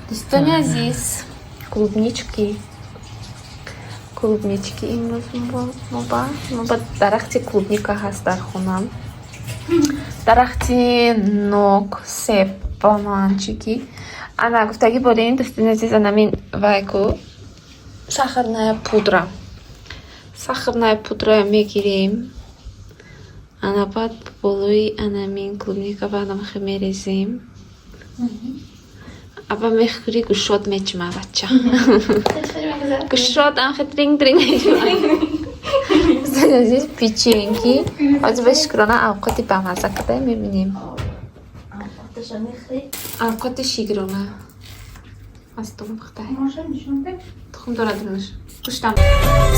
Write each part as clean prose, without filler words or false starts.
Дӯстони азиз, клубнички, клубнички имрӯз мо ба дарахти клубника ҳаст дар хонам, дарахти нок, себ, банан, чӣ ки ана гуфтагӣ борем. Дӯстони азиз, анамин вайку сахарная пудра, сахарная пудра мегирем, ана баъд болои анамин клубника ба анамахе мерезем, аба мехӯри, гӯшот мечима, бача, гӯшот амхе дринг дринг мечима. Дӯстони азиз, печеньки ҳозир ба шукрона авқоти бамазза када мебинем, авқоти шигрона аз тухм пухта, тухм дорад дурунаш, гӯштам.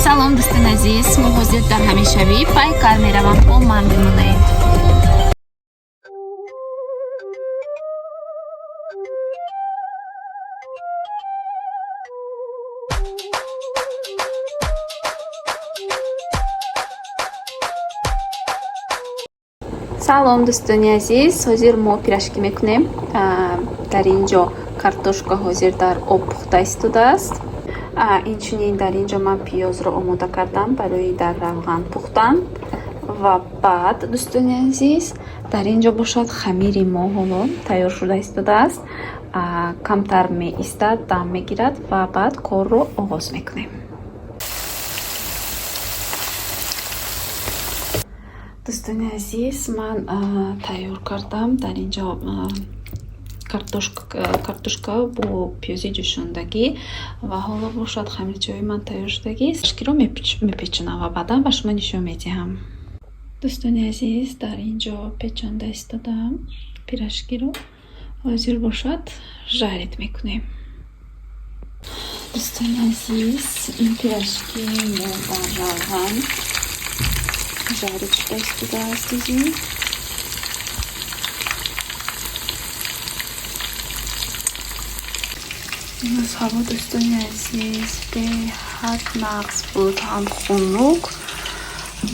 Салом, дӯстони азиз, мо ҳозир дар ҳамешавӣ пайкар меравам, бо ман бимонаед. Салом, дӯстони азиз, ҳозир мо пирожки мекунем. Дар ин ҷо картошка ҳозир дар об пухта истодааст. Инчунин дар ин ҷо ман пиёзро омода кардам барои дар равған пухтан. Ва баъд, дӯстони азиз, дар ин ҷо бошад, хамири мо ҳоло тайёр шуда истодааст. Камтар меистад, дам мегирад ва баъд корро оғоз мекунем. Дӯстони азиз, ман тайёр кардам дар ин ҷо картошка бо пиёзи ҷӯшондагӣ ва ҳоло бошад, хамирчои ман тайёр шудагӣ, пирожкиро мепечонам ва баъдан ба шумо нишон медиҳам. Дӯстони азиз, дар ин ҷо печонда истодаам пирожкиро, ҳозир бошад, жарить мекунем. Дӯстони азиз, ин пирожки мо дар равған жарить шуда истодааст. Изин имрӯз ҳаво, дӯстони азиз, беҳад нағз буд, ҳам хунук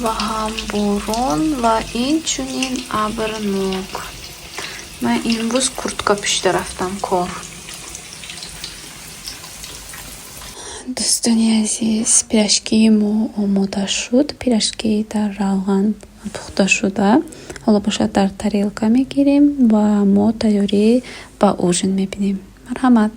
ва ҳам борон ва инчунин абрнок. Ман имрӯз куртка пӯшида рафтам кор. Дӯстони азиз, пирожкии мо омода шуд, пирожки дар равған пухта шуда. Ҳоло бошад, дар тарелка мегирем ва мо тайёрӣ ба ужин мебинем. Марҳамат.